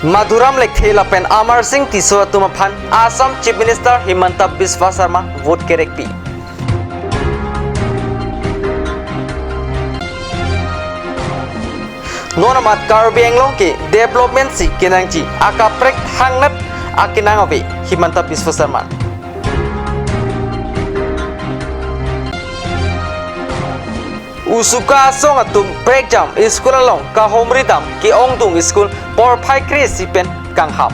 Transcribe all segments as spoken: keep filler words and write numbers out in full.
Madhuram Lekthe lapen Amarsing Tisso atum aphan Assam Chief Minister Himanta Biswa Sarma vote kerekpi. Non amat Karbi Anglong ke development si kenangji, akaprek thangnat akenang ave Himanta Biswa Sarma. Usuka asong atum prekjam school along kahumri dam, ke-ongdung school porphai kre-isi pen kanghap.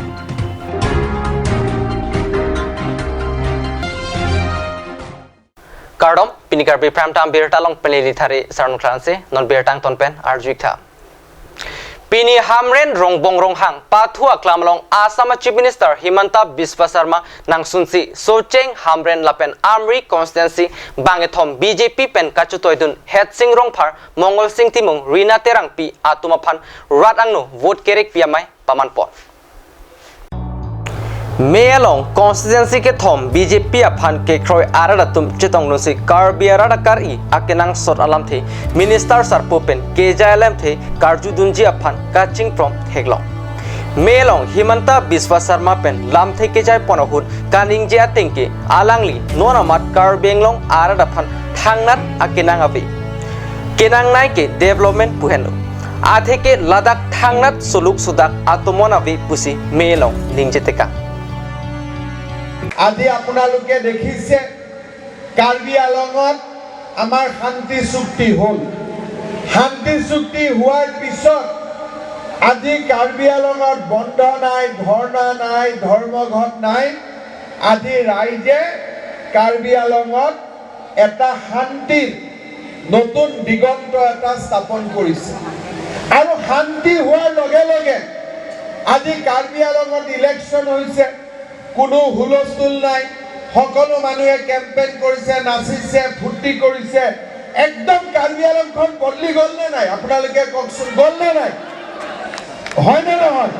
Kardom, pini Karbi Prime Time birta along peneli thari Sarnuklang si, non birta angton pen arju-ik tha. Pini Hamren Rongbong Ronghang pathu aklam along Assam Chief Minister Himanta Biswa Sarma nangsunsi Socheng, Hamren lapen Amri constituency bangkethom B J P pen kachetoidun Hetsing Rongphar, Mongolsing Timung, Rina Terangpi atum aphan rat angno vote kerekpi amei pamanpon. Mei along constituency kethom B J P aphan kekroi arat atum chetongdunsi Karbi arat akari akenangsot alamthe Minister sarpo pen kejai alamthe karjudunji aphan kachingprom theklong. Mei along Himanta Biswa Sarma pen lamthe kejaipon ahut kaningje ateng ke alangli non amat Karbi Anglong arat aphan thangnat akenang ave. Kenangnei ke development pu henlo. Atheke ladak thangnat soluk sodak atomon ave pusi Mei along ningje tekang. আজি আপোনালোকে দেখিছে, কাৰ্বি আলঙত আমাৰ শান্তি চুক্তি হ'ল। শান্তি চুক্তি হোৱাৰ পিছত আজি কাৰ্বি আলঙত বন্ধ নাই, ধৰ্ণা নাই, ধৰ্মঘট নাই। আজি ৰাইজে কাৰ্বি আলঙত এটা শান্তিৰ নতুন দিগন্ত এটা স্থাপন কৰিছে। আৰু শান্তি হোৱাৰ লগে লগে আজি কাৰ্বি আলঙত ইলেকশ্যন হৈছে, কোনো হুলস্থুল নাই, সকলো মানুহে কেম্পেইন কৰিছে, নাচিছে, ফূৰ্তি কৰিছে। একদম কাৰ্বি আলংখন বদলি গ'ল নে নাই? আপোনালোকে কওকচোন, গ'ল নে নাই? হয় নে নহয়?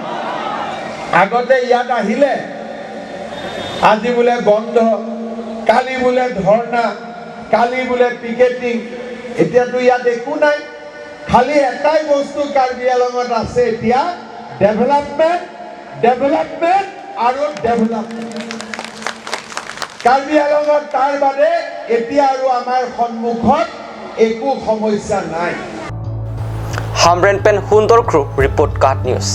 আগতে ইয়াত আহিলে আজি বোলে বন্ধ, কালি বোলে ধৰ্ণা, কালি বোলে পিকেটিং। এতিয়াতো ইয়াত একো নাই। খালি এটাই বস্তু কাৰ্বি আলঙত আছে এতিয়া, ডেভেলপমেণ্ট, ডেভেলপমেণ্ট আৰু ডেভেলপমেণ্ট। কাৰ্বি আলঙত তাৰ বাদে এতিয়া আৰু আমাৰ সন্মুখত একো সমস্যা নাই। Hamren pen Hundor Kro report, KAT News.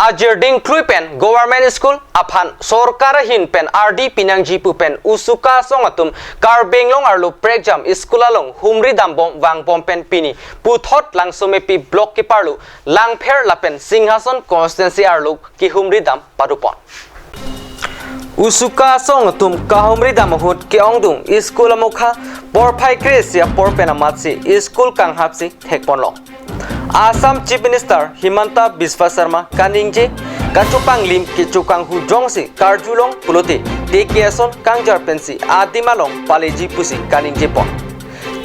Ajir dingklui pen government school aphan sorkar ahin pen ardi pinangji pu pen Usuka asong atum Karbi Anglong arlo prekjam school along humri dambom vangbom pen pini puthot Langsomepi block keparlo Langpher lapen Singhason constituency arlo kehumri dam padopon. Usuka asong atum kahumri dam ahut ke-ongdung school amokha porphai kre-isi apor pen amatsi school kanghapsi thekponlong. Assam Chief Minister Himanta Biswa Sarma kaningje kachopanglim kechokanghu jongsi karjulong pulote te ke ason kangjar pensi adim along paleji pusi kaningjepon.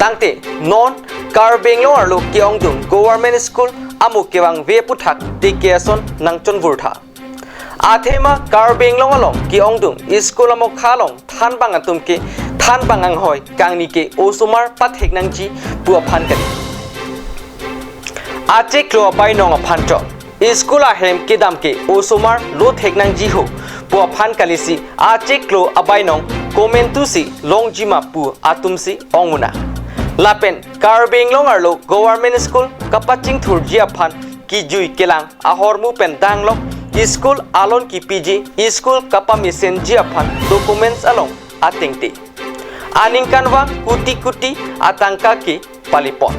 Tangte non Karbi Anglong arlo ke-ongdung government school amo kevangve aputhak te ke ason nangchonvurtha. Athema Karbi Anglong along ke-ongdung school amokha along thanbang atum ke thanbang anghoi kangni ke osomar pathek nangji pu aphan kali. Achiklo abainong aphan chot school ahem kedam ke osomar lo thek nangji ho pu aphan kalisi achiklo abainong komentusi longjima pu atumsi ongmuna. Lapen Karbi Anglong arlo government school kapachingthurji aphan kijui kelang ahormu pen danglok school alon kipiji, school kapamesenji aphan documents along atengte aningkanvang kuti kuti atangka ke palipon.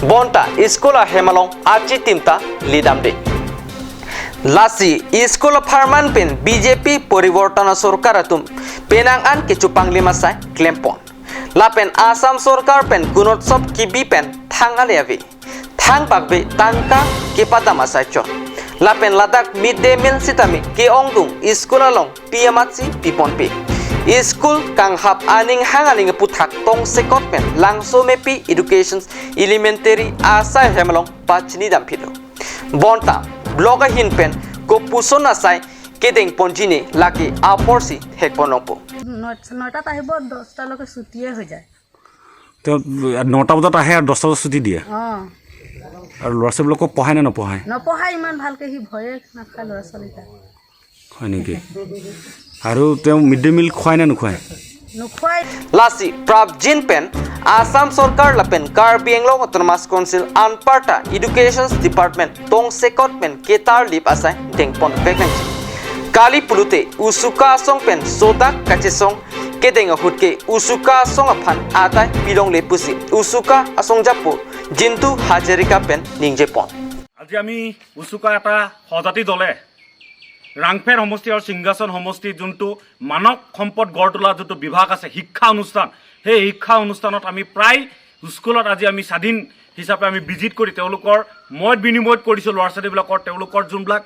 Bonta school ahem along achitim ta ledamde. Lasi school apharman pen B J P poriborton asorkar atum penang an kechopanglim asai klempon. Lapen Assam sorkar pen Gunotsov kibi pen thang ale ave. Thang pakbe tangka kepadam asai chot. Lapen ladak mid day meal sitame ke-ongdung school along pi amatsi piponpe. School kanghap aning hang aling aputhak tongsekot pen Langsomepi Education Elementary asai ahem along pachini damphitlo. Bonta block ahin pen kopuson asai kedengponji ne lake aporsi thekponlongpo. ন-, নটাত আহিব, দহটালৈকে ছুটিয়ে হৈ যায়। তো নটা বজাত আহে আৰু দহটা বজাত ছুটি দিয়ে? অ। আৰু ল'ৰা ছোৱালীবিলাকক পঢ়ায় নে নপঢ়ায়? নপঢ়ায়, ইমান ভালকে সি ভয়ে নাখায় ল'ৰা ছোৱালীকেইটা। হয় নেকি? আৰু তেওঁ মিড ডে মিল খুৱায় নে নোখুৱায়? নোখোৱাই। Lasi prapjin pen Assam Sorkar lapen Karbi Anglong Autonomous Council anparta Education Department tongsekot pen ketar lip asai dengpon veknangji. Kali pulute usuka asong pen sodak kachesong kedeng ahut ke usuka asong aphan atai pilongle pusi usuka asong japo Jintu Hazarika pen ningjepon. আজি আমি উচুকা এটা সজাতি দলে ৰাংফেৰ সমষ্টি আৰু সিংহাচন সমষ্টি যোনটো মানৱ সম্পদ গঢ় তোলা যোনটো বিভাগ আছে, শিক্ষা অনুষ্ঠান, সেই শিক্ষা অনুষ্ঠানত আমি প্ৰায় স্কুলত আজি আমি স্বাধীন হিচাপে আমি ভিজিট কৰি তেওঁলোকৰ মত বিনিময় কৰিছোঁ। ল'ৰা ছোৱালীবিলাকৰ তেওঁলোকৰ যোনবিলাক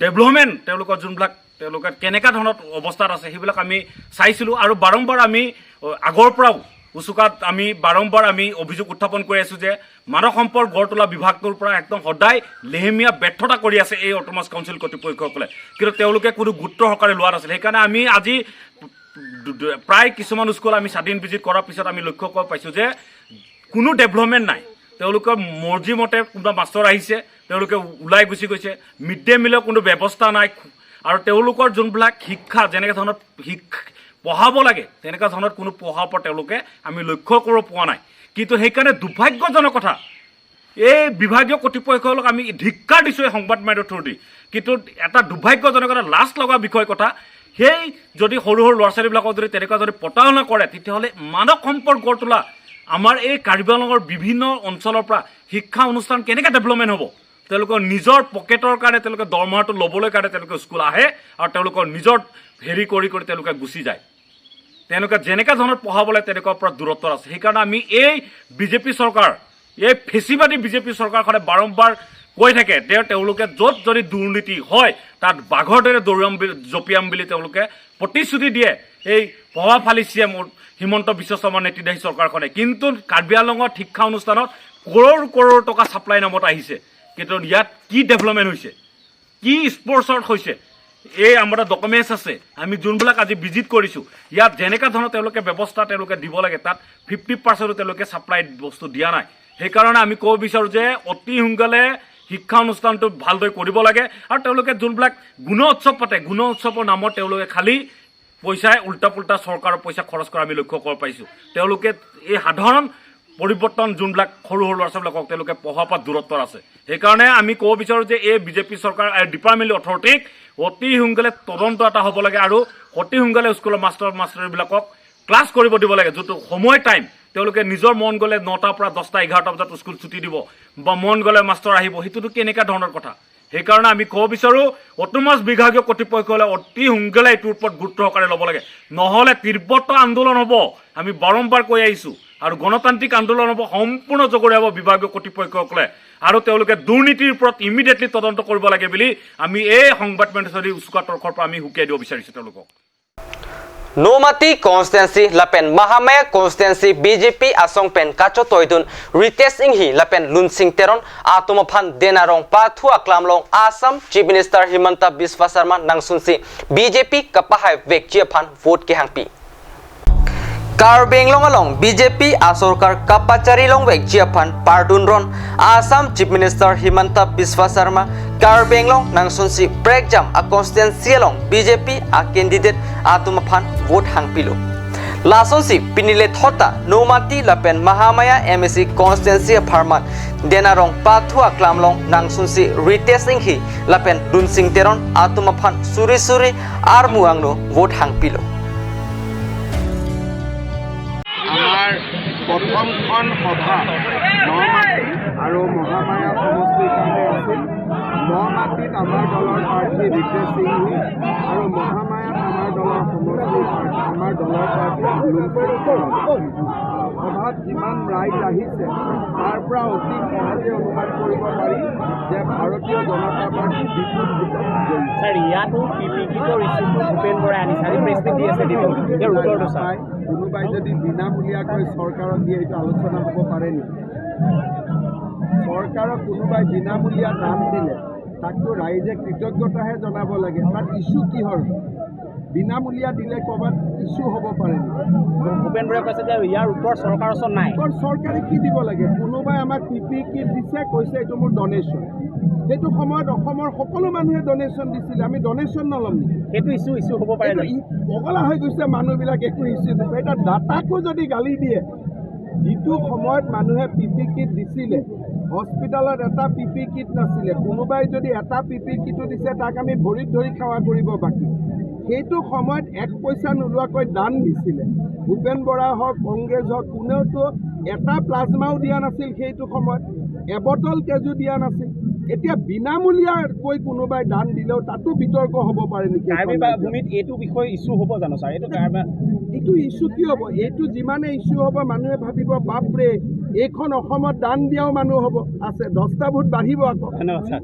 ডেভেলপমেণ্ট, তেওঁলোকৰ যোনবিলাক তেওঁলোকে কেনেকুৱা ধৰণৰ অৱস্থাত আছে, সেইবিলাক আমি চাইছিলোঁ। আৰু বাৰম্বাৰ আমি, অ, আগৰ পৰাও উচুকাত আমি বাৰম্বাৰ আমি অভিযোগ উত্থাপন কৰি আছোঁ যে মানৱ সম্পদ গঢ় তোলা বিভাগটোৰ পৰা একদম সদায় লেহেমীয়া ব্যৰ্থতা কৰি আছে এই অট'নমাছ কাউন্সিল কৰ্তৃপক্ষসকলে। কিন্তু তেওঁলোকে কোনো গুৰুত্ব সহকাৰে লোৱা নাছিল। সেইকাৰণে আমি আজি দু- দু- প্ৰায় কিছুমান স্কুল আমি স্বাধীন ভিজিট কৰাৰ পিছত আমি লক্ষ্য কৰিব পাইছোঁ যে কোনো ডেভেলপমেণ্ট নাই। তেওঁলোকৰ মৰ্জি মতে কোনোবা মাষ্টৰ আহিছে, তেওঁলোকে ওলাই গুচি গৈছে। মিড ডে মিলৰ কোনো ব্যৱস্থা নাই। আৰু তেওঁলোকৰ যোনবিলাক শিক্ষা, যেনেকে ধৰণৰ শিক পঢ়াব লাগে, তেনেকুৱা ধৰণৰ কোনো পঢ়াৰ পৰা তেওঁলোকে আমি লক্ষ্য কৰিব পোৱা নাই। কিন্তু সেইকাৰণে দুৰ্ভাগ্যজনক কথা, এই বিভাগীয় কৰ্তৃপক্ষসকলক আমি ধিক্কাৰ দিছোঁ এই সংবাদ মাধ্যমৰ থ্ৰুদি। কিন্তু এটা দুৰ্ভাগ্যজনক, এটা লাজ লগা বিষয় কথা, সেই যদি সৰু সৰু ল'ৰা ছোৱালীবিলাকক যদি তেনেকুৱা যদি প্ৰতাৰণা কৰে, তেতিয়াহ'লে মানৱ সম্পদ গঢ় তোলা আমাৰ এই কাৰ্বি আংলঙৰ বিভিন্ন অঞ্চলৰ পৰা শিক্ষা অনুষ্ঠান কেনেকৈ ডেভেলপমেণ্ট হ'ব? তেওঁলোকৰ নিজৰ পকেটৰ কাৰণে, তেওঁলোকে দৰমহাটো ল'বলৈ কাৰণে তেওঁলোকে স্কুল আহে আৰু তেওঁলোকৰ নিজৰ হেৰি কৰি কৰি তেওঁলোকে গুচি যায়। তেওঁলোকে যেনেকুৱা ধৰণত পঢ়াব লাগে তেনেকুৱাৰ পৰা দূৰত্ব আছে। সেইকাৰণে আমি এই বিজেপি চৰকাৰ, এই ফেচিবাদী বিজেপি চৰকাৰখনে বাৰম্বাৰ কৈ থাকে যে তেওঁলোকে য'ত যদি দুৰ্নীতি হয় তাত বাঘৰ দৰে দৌৰাম বুলি, জঁপিয়াম বুলি তেওঁলোকে প্ৰতিশ্ৰুতি দিয়ে। এই প্ৰভাৱশালী চি এম হিমন্ত বিশ্ব শৰ্মা নেতৃত্বাধীন চৰকাৰখনে, কিন্তু কাৰ্বি আংলঙত শিক্ষা অনুষ্ঠানত কৰোৰ কৰোৰ টকা ছাপ্লাই নামত আহিছে, কিন্তু ইয়াত কি ডেভেলপমেণ্ট হৈছে, কি স্পৰ্শত হৈছে? এই আমাৰ ডকুমেণ্টছ আছে, আমি যোনবিলাক আজি ভিজিট কৰিছোঁ, ইয়াত যেনেকুৱা ধৰণৰ তেওঁলোকে ব্যৱস্থা তেওঁলোকে দিব লাগে, তাত ফিফটি পাৰ্চেণ্টো তেওঁলোকে ছাপ্লাই বস্তু দিয়া নাই। সেইকাৰণে আমি ক'ব বিচাৰোঁ যে অতি সোনকালে শিক্ষা অনুষ্ঠানটো ভালদৰে কৰিব লাগে। আৰু তেওঁলোকে যোনবিলাক গুণ উৎসৱ পাতে, গুণ উৎসৱৰ নামত তেওঁলোকে খালী পইচাই উল্টা পুল্টা চৰকাৰৰ পইচা খৰচ কৰা আমি লক্ষ্য কৰিব পাৰিছোঁ। তেওঁলোকে এই সাধাৰণ পৰিৱৰ্তন যোনবিলাক সৰু সৰু ল'ৰা ছোৱালীবিলাকক তেওঁলোকে পঢ়াৰ পৰা দূৰত্ব আছে। সেইকাৰণে আমি ক'ব বিচাৰোঁ যে এই বিজেপি চৰকাৰ আৰু ডিপাৰ্টমেণ্ট অথৰিটিক অতি সোনকালে তদন্ত এটা হ'ব লাগে আৰু অতি সোনকালে স্কুলৰ মাষ্টৰ মাষ্টৰীবিলাকক ক্লাছ কৰিব দিব লাগে। যোনটো সময় টাইম তেওঁলোকে নিজৰ মন গ'লে নটাৰ পৰা দহটা এঘাৰটা বজাত স্কুল ছুটি দিব বা মন গ'লে মাষ্টৰ আহিব, সেইটোতো কেনেকুৱা ধৰণৰ কথা? সেইকাৰণে আমি ক'ব বিচাৰোঁ, অট'নমাছ বিভাগীয় কৰ্তৃপক্ষসকলে অতি সোনকালে এইটোৰ ওপৰত গুৰুত্ব সহকাৰে ল'ব লাগে। নহ'লে তীব্ৰতৰ আন্দোলন হ'ব। আমি বাৰম্বাৰ কৈ আহিছোঁ। আৰু গণতান্ত্ৰিক আন্দোলন হ'ব, সম্পূৰ্ণ জগৰীয়া হ'ব বিভাগীয় কৰ্তৃপক্ষসকলে। আৰু তেওঁলোকে দুৰ্নীতিৰ ওপৰত ইমিডিয়েটলি তদন্ত কৰিব লাগে বুলি আমি এই সংবাদ মেলটো উচুকা তৰফৰ পৰা আমি সকীয়াই দিব বিচাৰিছোঁ তেওঁলোকক। Nomati constituency lapen Mahamaya constituency B J P asong pen kachotoidun Ritesh Enghi lapen Lunsing Teron atum aphan Dena Rong pathu aklam along Assam Chief Minister Himanta Biswa Sarma nangsunsi B J P kapahai vekji aphan vote kehangpi. Karbi Anglong along B J P asorkar kapachari longvekji aphan pardun ron Assam Chief Minister Himanta Biswa Sarma Karbi Anglong nangsunsi prekjam a constituency along B J P a candidate atum aphan vote hangpilo. Lasonsi pinile thota Nomati lapen Mahamaya M A C constituency apharman Dena Rong pathu aklam along nangsunsi Ritesh Enghi lapen Lunsing Teron atum aphan suri suri armu angno vote hangpilo. আমাৰ প্ৰথমখন সভা নমাটি আৰু মহামায়া সমষ্টিৰ কাৰণে আছিল। নমাটিত আমাৰ দলৰ প্ৰাৰ্থী ৰিতেশ সিংহী আৰু মহামায়াত আমাৰ দলৰ সমষ্টিৰ প্ৰাৰ্থী, আমাৰ দলৰ প্ৰাৰ্থী লুমফুং। সভাত যিমান ৰাইজ আহিছে, তাৰ পৰা অতি সহজে অনুমান কৰিব পাৰি যে ভাৰতীয় জনতা পাৰ্টি বিপুল ভোটত জয়ী। ছাৰ, ইয়াতো পি পি কিটৰ ইছ্যুটো ভূপেন বৰাই আনিছে, আজি প্ৰেছ মিট দি আছে দিলীপত। ইয়াৰ উত্তৰটো ছাৰ। নাপায়। কোনোবাই যদি বিনামূলীয়াকৈ চৰকাৰক দিয়ে, এইটো আলোচনা হ'ব পাৰে নেকি? চৰকাৰক কোনোবাই বিনামূলীয়া দান দিলে তাকতো ৰাইজে কৃতজ্ঞতাহে জনাব লাগে। তাত ইছ্যু কিহৰ? বিনামূলীয়া দিলে ক'ৰবাত ইছ্যু হ'ব পাৰে নেকি? ভূপেন বৰাই কৈছে যে ইয়াৰ উত্তৰ চৰকাৰৰ ওচৰত নাই। উত্তৰ চৰকাৰে কি দিব লাগে? কোনোবাই আমাক পি পি কিট দিছে, কৈছে এইটো মোৰ ডনেশ্যন। সেইটো সময়ত অসমৰ সকলো মানুহে ডনেশ্যন দিছিলে, আমি ডনেশ্যন নল'ম নেকি? সেইটো ইছ্যু, ইছ্যু হ'ব পাৰে এইটো জানো? ই-, পগলা হৈ গৈছে মানুহবিলাক, একো ইছ্যু নহয়। এতিয়া দাতাকো যদি গালি দিয়ে, যিটো সময়ত মানুহে পি পি কিট দিছিলে, হস্পিটেলত এটা পি পি কিট নাছিলে, কোনোবাই যদি এটা পি পি কিটো দিছে, তাক আমি ভৰিত ধৰি সেৱা কৰিব বাকী। সেইটো সময়ত এক পইচা নোলোৱাকৈ দান দিছিলে। ভূপেন বৰা হওক, কংগ্ৰেছ হওক, কোনেওতো এটা প্লাজমাও দিয়া নাছিল সেইটো সময়ত, এবটল তেজো দিয়া নাছিল। এতিয়া বিনামূলীয়াকৈ কোনোবাই দান দিলেও তাতো বিতৰ্ক হ'ব পাৰে নেকি? কাৰ্বি বা ভূমিত এইটো বিষয়ে ইছ্যু হ'ব জানো ছাৰ? এইটো কাৰ্বি এইটো ইছ্যু কি হ'ব? এইটো যিমানে ইছ্যু হ'ব, মানুহে ভাবিব, "বাপৰে, এইখন অসমত দান দিয়াও মানুহ হ'ব।" আছে, দহটা ভোট বাঢ়িব আকৌ। ধন্যবাদ sir.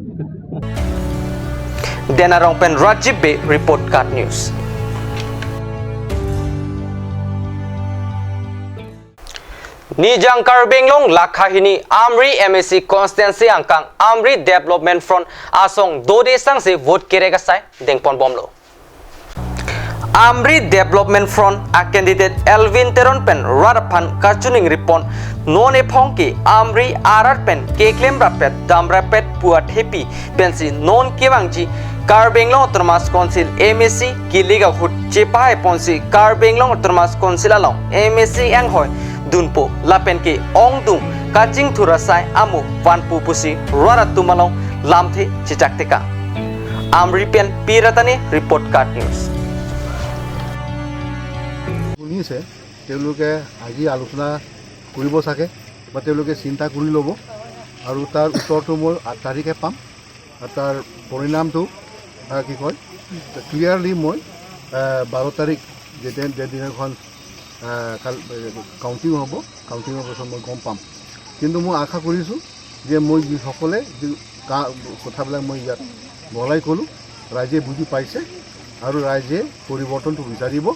Denarong pen Rajiv Bey, Report Card News. Nijang Karbi Anglong lakha hini Amri M A C constituency angkang Amri Development Front asong dode sangse vote kerek asai dengpon bomlo. Amri Development Front a candidate Elwin Teron pen rat aphan kachiningri pon, non ephong ke Amri arat pen keklem rapet dam rapet pu athepi pensi non kevangji Karbi Anglong Autonomous Council M A C kilik ahut chepahai ponsi Karbi Anglong Autonomous Council along M A C anghoi dunpo lapen ke ongdung kachingthur asai amo vanpo pusi rat atum along lamthe chechak teka. Amri pen P Ratani, Report Card News. শুনিছে, তেওঁলোকে আজি আলোচনা কৰিব চাগে বা তেওঁলোকে চিন্তা কৰি ল'ব আৰু তাৰ উত্তৰটো মই আঠ তাৰিখে পাম আৰু তাৰ পৰিণামটো, আহ, কি কয়, ক্লিয়াৰলি মই, আহ, বাৰ তাৰিখ যেতিয়া, যেদিনাখন, আহ, কাল-, কাউণ্টিং হ'ব, কাউণ্টিঙৰ পাছত মই গম পাম। কিন্তু মই আশা কৰিছোঁ যে মই যিসকলে যি কা-, কথাবিলাক মই ইয়াত বহলাই ক'লোঁ, ৰাইজে বুজি পাইছে আৰু ৰাইজে পৰিৱৰ্তনটো বিচাৰিব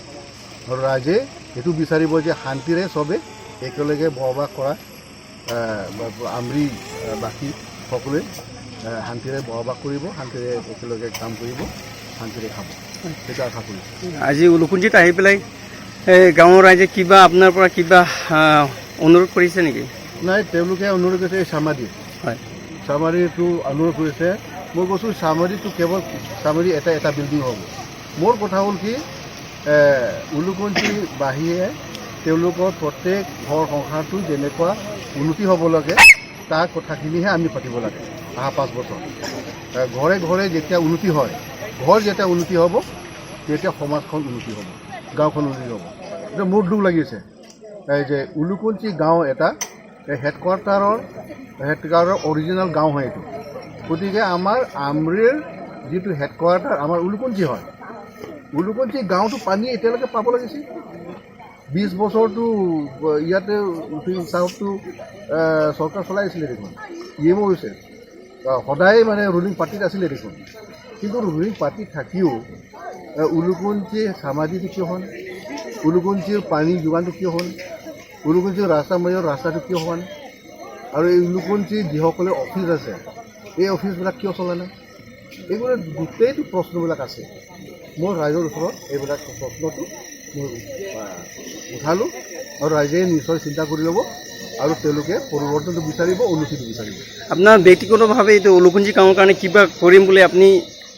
আৰু ৰাইজে এইটো বিচাৰিব যে শান্তিৰে চবে একেলগে বসবাস কৰা, আহ, বা-, আমৰি, আহ, বাসী সকলোৱে, আহ, শান্তিৰে বসবাস কৰিব, শান্তিৰে একেলগে কাম কৰিব, শান্তিৰে খাব, সেইটো আশা কৰিছোঁ। আজি উলুকুঞ্চিত আহি পেলাই এই গাঁৱৰ ৰাইজে কিবা আপোনাৰ পৰা কিবা, আহ, অনুৰোধ কৰিছে নেকি? নাই, তেওঁলোকে অনুৰোধ কৰিছে এই চামাদি। হয়। চামাদিটো অনুৰোধ কৰিছে। মই কৈছোঁ, চামাদিটো কেৱল চামাদি এটা, এটা বিল্ডিং হ'ব। মোৰ কথা হ'ল কি, এ, উলুকুঞ্চিবাসীয়ে তেওঁলোকৰ প্ৰত্যেক ঘৰ সংসাৰটো যেনেকুৱা উন্নতি হ'ব লাগে, তাৰ কথাখিনিহে আমি পাতিব লাগে অহা পাঁচ বছৰ। এ, ঘৰে ঘৰে যেতিয়া উন্নতি হয়, ঘৰ যেতিয়া উন্নতি হ'ব, তেতিয়া সমাজখন উন্নতি হ'ব, গাঁওখন উন্নতি হ'ব। এতিয়া মোৰ দুখ লাগিছে, এই যে উলুকুঞ্চি গাঁও এটা, এই হেডকোৱাৰ্টাৰৰ, হেডকোৱাৰ্টাৰৰ অৰিজিনেল গাঁও হয় এইটো। গতিকে আমাৰ আমৰিৰ যিটো হেডকোৱাৰ্টাৰ, আমাৰ উলুকুঞ্চি হয়। উলুকুঞ্চি গাঁওটো পানী এতিয়ালৈকে পাব লাগিছিল। বিশ বছৰটো ইয়াতে উপিং চাউথটো, আহ, চৰকাৰ চলাই আছিলে দেখোন, ই এম অ' হৈছে। আহ, সদায় মানে ৰুলিং পাৰ্টিত আছিলে দেখোন। কিন্তু ৰুলিং পাৰ্টিত থাকিও, আহ, উলুকুঞ্চি চামাদিটো কিয় হোৱা নাই? উলুকুঞ্চিৰ পানী যোগানটো কিয় হোৱা নাই? উলুকুঞ্চিৰ ৰাস্তা মেইন ৰাস্তাটো কিয় হোৱা নাই? আৰু এই উলুকুঞ্চিৰ যিসকলে অফিচ আছে, এই অফিচবিলাক কিয় চলা নাই? এইবোৰে গোটেইটো প্ৰশ্নবিলাক আছে। মই ৰাইজৰ ওচৰত এইবিলাক প্ৰশ্নটো মই, আহ, উঠালোঁ আৰু ৰাইজে নিশ্চয় চিন্তা কৰি ল'ব আৰু তেওঁলোকে পৰিৱৰ্তনটো বিচাৰিব, উন্নতিটো বিচাৰিব। আপোনাৰ ব্যক্তিগতভাৱে এইটো উলুকুঞ্চি গাঁৱৰ কাৰণে কিবা কৰিম বুলি আপুনি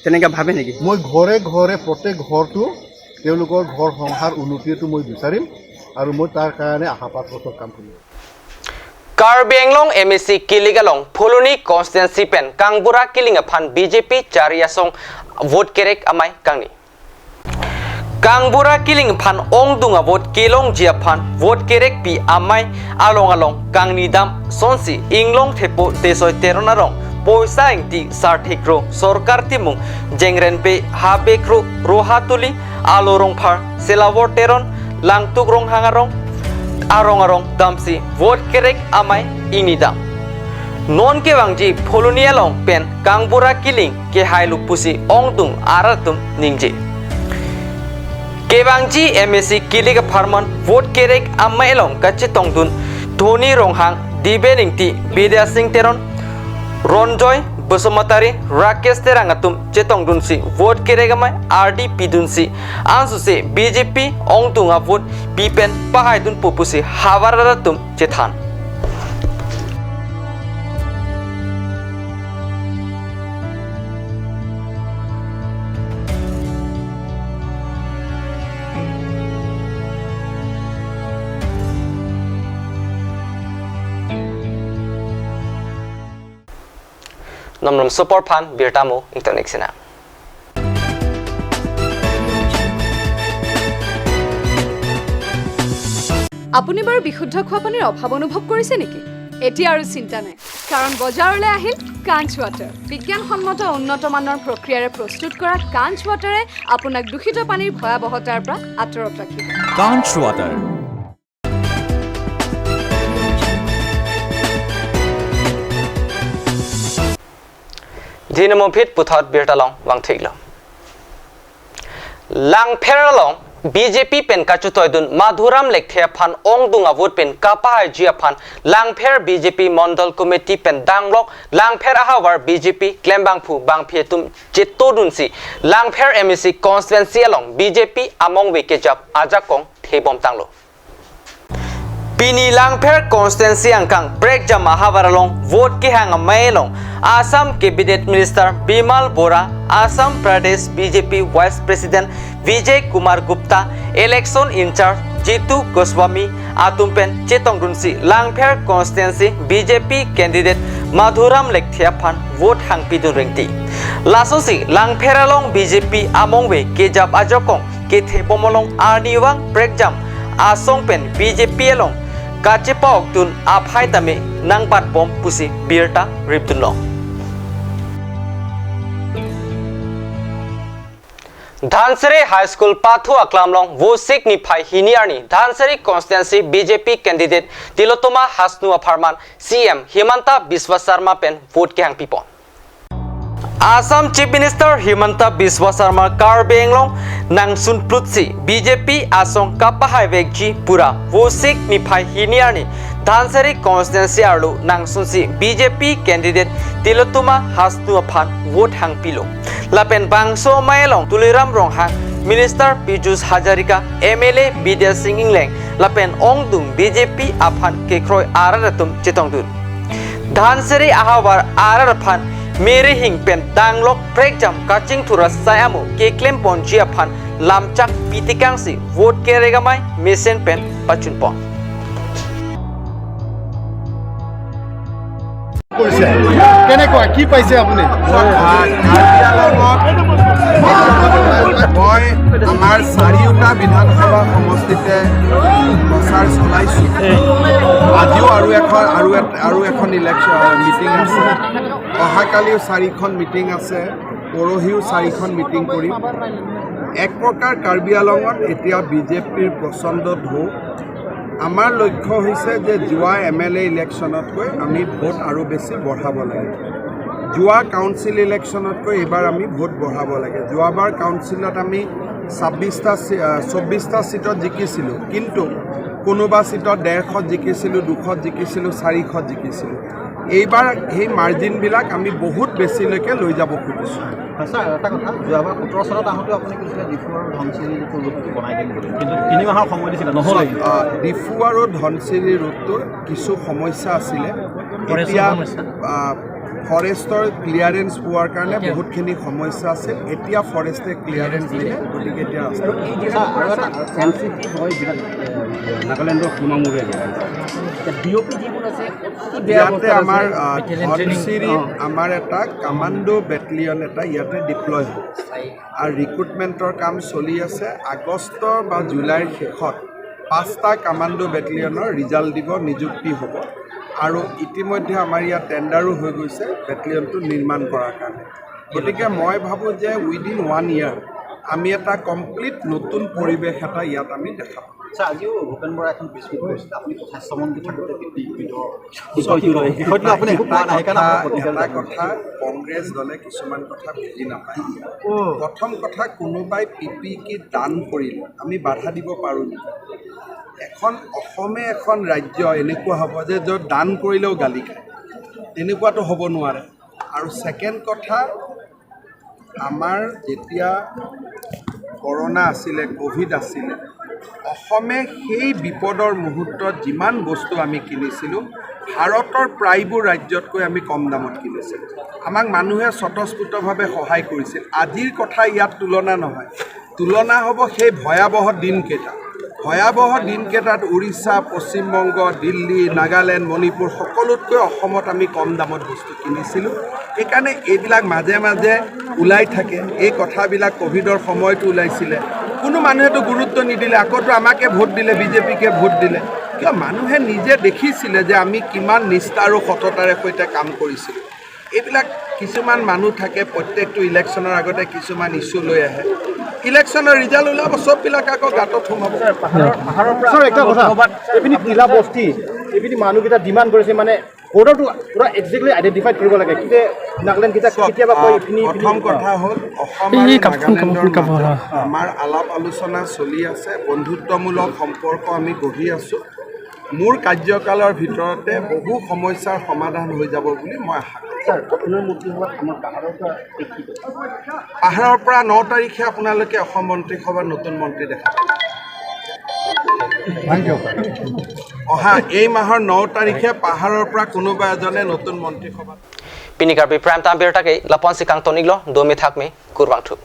তেনেকা ভাবে নেকি? মই ঘৰে ঘৰে, প্ৰত্যেক ঘৰটো তেওঁলোকৰ ঘৰ সংসাৰ উন্নতিটো মই বিচাৰিম আৰু মই তাৰ কাৰণে অহা পাঁচ বছৰ কাম কৰিম। Karbi Anglong M A C kilik along Phuloni constituency pen Kangbura Killing aphan B J P chari asong vote kerek amei kangni. Kangbura Killing aphan ongdung avote kelongji aphan vote kerekpi amei along along kangni dam sonsi Inglong Thepo Desoi Teron arong Poisa Ingti Sarthik Ro Sorkar Timung Jengrenpe Habe Kro Rohatuli Alo Rongphar Selawor Teron Langtuk Ronghang arong arong arong damsi vote kerek amei ingni dam. Non kevangji Phuloni along pen Kangbura Killing kehai luk pusi ongdung arat atum ningje. Kevangji M A C kilik apharman vote kerek amei along kachetongdun Dhoni Ronghang, Diben Ingti, Bidya Sing Teron, Ronjoy Basumatary, Rakesh Terang atum chetongdunsi vote kerek amei ardi pidunsi ansose B J P ongdung avote pipen pahaidunpo pusi havar arat atum chethan. Nomlom super phan birta mo ingtonik sina. আপুনি বাৰু বিশুদ্ধ খোৱা পানীৰ অভাৱ অনুভৱ কৰিছে নেকি? এতিয়া আৰু চিন্তা নাই, কাৰণ বজাৰলৈ আহিল কাঞ্চ ৱাটাৰ। বিজ্ঞানসন্মত উন্নত মানৰ প্ৰক্ৰিয়াৰে প্ৰস্তুত কৰা কাঞ্চ ৱাটাৰে আপোনাক দূষিত পানীৰ ভয়াৱহতাৰ পৰা আঁতৰত ৰাখিব। Kanch Water. Dino mumphit puthot birta along vangthuilo. Langpher along B J P pen kachutoidun Madhuram Lekthe aphan ongdung avote pen kapahaiji aphan Langpher B J P Mondol Committee pen danglok Langpher ahavar B J P klembangphu bangphi atum chetodunsi Langpher M A C constituency along B J P amongve kejap ajakong thebom tanglo. Pini Langpher constituency angkang prekjam ahavar along vote kehang amei along Assam Cabinet Minister Bimal Bora, Assam Pradesh B J P Vice President Vijay Kumar Gupta, Election In-charge Jitu Goswami atum pen chetongdunsi Langpher constituency B J P candidate Madhuram Lekthe aphan vote hangpidun ringti. Lasonsi Langpher along B J P amongve kejap ajakong kethebom along arnivang prekjam asong pen B J P along kachepa-okdun aphai tame nangbatbom pusi birta ripdunlo. Dhansiri High School pathu aklam along Vosik niphai hini arni Dhansiri constituency B J P candidate Tilottama Hasnu apharman C M Himanta Biswa Sarma pen vote kehangpipon. Assam Chief Minister Himanta Biswa Sarma Karbi Anglong nangsunplutsi B J P asong kapahaivekji pura Vosik niphai hini arni Dhansiri constituency arlo nangsunsi B J P candidate Tilottama Hasnu aphan vote hangpilo. Lapen bangso amei along Tuliram Ronghang, Minister Pijush Hazarika, M L A Bidya Sing Engleng, lapen ongdung B J P aphan kekroi arat atum chetongdun. Dhansiri ahavar arat aphan Mary Hing pen danglok prekjam kachingthur asai amo keklemponji aphan lamchak pitikangsi vote kerek amei mesen pen pachunpon. কৰিছে। কেনেকুৱা, কি পাইছে আপুনি? মই, আহ, কাৰ্বি আংলঙত মই আমাৰ চাৰিওটা বিধানসভা সমষ্টিতে প্ৰচাৰ চলাইছোঁ। আজিও আৰু এখন, আৰু এট-, আৰু এখন ইলেকশ্যন মিটিং আছে। অহাকালিও চাৰিখন মিটিং আছে, পৰহিও চাৰিখন মিটিং কৰিম। এক প্ৰকাৰ কাৰ্বি আংলঙত এতিয়া বিজেপিৰ প্ৰচণ্ড ঢৌ। আমাৰ লক্ষ্য হৈছে যে যোৱা এম এল এ ইলেকশ্যনতকৈ আমি ভোট আৰু বেছি বঢ়াব লাগে। যোৱা কাউন্সিল ইলেকশ্যনতকৈ এইবাৰ আমি ভোট বঢ়াব লাগে। যোৱাবাৰ কাউন্সিলত আমি ছাব্বিছটা চি-, আহ, চৌব্বিছটা ছিটত জিকিছিলোঁ, কিন্তু কোনোবা ছিটত ডেৰশত জিকিছিলোঁ, দুশত জিকিছিলোঁ, চাৰিশত জিকিছিলোঁ। এইবাৰ সেই মাৰ্জিনবিলাক আমি বহুত বেছিলৈকে লৈ যাব খুজিছোঁ। হয় ছাৰ, এটা কথা, যোৱাবাৰ সোতৰ চনত আহোঁতে আপুনি কৈছিলে ডিফু আৰু ধনশিৰি যিটো ৰোডটো বনাই দিম বুলি, কিন্তু তিনি মাহৰ সময় দিছিলে, নহ'লে। আহ, ডিফু আৰু ধনশিৰি ৰোডটোৰ কিছু সমস্যা আছিলে। ফৰেষ্টৰ এতিয়া, সমস্যা। আহ, ফৰেষ্টৰ ক্লিয়াৰেন্স পোৱাৰ কাৰণে বহুতখিনি সমস্যা আছিল। এতিয়া ফৰেষ্টে ক্লিয়াৰেন্স দিলে, গতিকে এতিয়া ৰাস্তা ছাৰ, আৰু এটা এন চি পি হয়, যিবিলাক, এ, নাগালেণ্ডৰ সোণামুৰে ডি অ' পি যিবোৰ আছে, কি বেয়া ইয়াতে অৱস্থা আমাৰ, আছে? আহ, ভেটেলেণ্টেৰী। ধনশিৰিত অ। আমাৰ এটা কামাণ্ডো বেটেলিয়ন এটা ইয়াতে ডিপ্লয় হ'ব। আৰু ৰিক্ৰুটমেণ্টৰ কাম চলি আছে। আগষ্ট বা জুলাইৰ শেষত পাঁচটা কামাণ্ডো বেটেলিয়নৰ ৰিজাল্ট দিব, নিযুক্তি হ'ব। আৰু ইতিমধ্যে আমাৰ ইয়াত টেণ্ডাৰো হৈ গৈছে বেটেলিয়নটো নিৰ্মাণ কৰাৰ কাৰণে। গতিকে মই ভাবোঁ যে উইদিন ওৱান ইয়াৰ আমি এটা কমপ্লিট নতুন পৰিৱেশ এটা ইয়াত আমি দেখা পাম। ছাৰ, আজিও ভূপেন বৰাই এখন প্ৰেছ মিট কৰিছিলে, আপুনি কথাশ্ৰৱণ দি থাকোঁতে পি পি বিষয়টো লৈ, বিষয়টো আপুনি একো কোৱা নাই, সেইকাৰণে এটা আপোনাৰ কথা, প্ৰতিক্ৰিয়া এটা জানিব। কথা, কংগ্ৰেছ দলে কিছুমান কথা বুজি নাপায়। অ। প্ৰথম কথা, কোনোবাই পি পি কি দান কৰিলে আমি বাধা দিব পাৰোঁ নেকি? এখন অসমে এখন ৰাজ্য এনেকুৱা হ'ব যে য'ত দান কৰিলেও গালি খায়, তেনেকুৱাতো হ'ব নোৱাৰে। আৰু ছেকেণ্ড কথা, আমাৰ যেতিয়া কৰোণা আছিলে, ক'ভিড আছিলে, অসমে সেই বিপদৰ মুহূৰ্তত যিমান বস্তু আমি কিনিছিলোঁ, ভাৰতৰ প্ৰায়বোৰ ৰাজ্যতকৈ আমি কম দামত কিনিছিলোঁ। আমাক মানুহে স্বতঃস্ফূৰ্তভাৱে সহায় কৰিছিল। আজিৰ কথা ইয়াত তুলনা নহয়, তুলনা হ'ব সেই ভয়াৱহ দিনকেইটা। ভয়াৱহ দিনকেইটাত উৰিষ্যা, পশ্চিমবংগ, দিল্লী, নাগালেণ্ড, মণিপুৰ সকলোতকৈ অসমত আমি কম দামত বস্তু কিনিছিলোঁ। সেইকাৰণে এইবিলাক মাজে মাজে ওলাই থাকে। এই কথাবিলাক ক'ভিডৰ সময়তো ওলাইছিলে। কোনো মানুহেতো গুৰুত্ব নিদিলে, আকৌতো আমাকে ভোট দিলে, বিজেপিকে ভোট দিলে। কিয়? মানুহে নিজে দেখিছিলে যে আমি কিমান নিষ্ঠা আৰু সততাৰে সৈতে কাম কৰিছিলোঁ। এইবিলাক কিছুমান মানুহ থাকে, প্ৰত্যেকটো ইলেকশ্যনৰ আগতে কিছুমান ইছ্যু লৈ আহে। ইলেকশ্যনৰ ৰিজাল্ট ওলাব, চববিলাক আকৌ গাঁতত সোমাব। ছাৰ, এটা কথা, এইপিনে তিলা বস্তি, এইপিনে মানুহকেইটা ডিমাণ্ড কৰিছে, মানে বৰ্ডাৰটো পুৰা একজেক্টলি আইডেণ্টিফাই কৰিব লাগে। কেতিয়া নাগালেণ্ড কেতিয়া চাওক, কেতিয়াবা আহ, কয় এইপিনে প্ৰথম কথা হ'ল, অসম এই আৰু কাপোৰ, নাগালেণ্ডৰ কাপোৰ, কাপোৰ, মাজত হয়। আমাৰ আলাপ আলোচনা চলি আছে, বন্ধুত্বমূলক সম্পৰ্ক আমি গঢ়ি আছোঁ। মোৰ কাৰ্যকালৰ ভিতৰতে বহু সমস্যাৰ সমাধান হৈ যাব বুলি মই আশা কৰোঁ। ছাৰ, আপোনাৰ মন্ত্ৰীসভাত আমাৰ পাহাৰৰ পৰা কি কি পাহাৰৰ পৰা ন তাৰিখে আপোনালোকে অসম মন্ত্ৰীসভাত নতুন মন্ত্ৰী দেখা পাব। Thank you. অহা এই মাহৰ ন তাৰিখে পাহাৰৰ পৰা কোনোবা এজনে নতুন মন্ত্ৰীসভাত Pini Karbi Prime Time birta ke lapu-an si kangton-iklo, dome thakme, kurvangthu.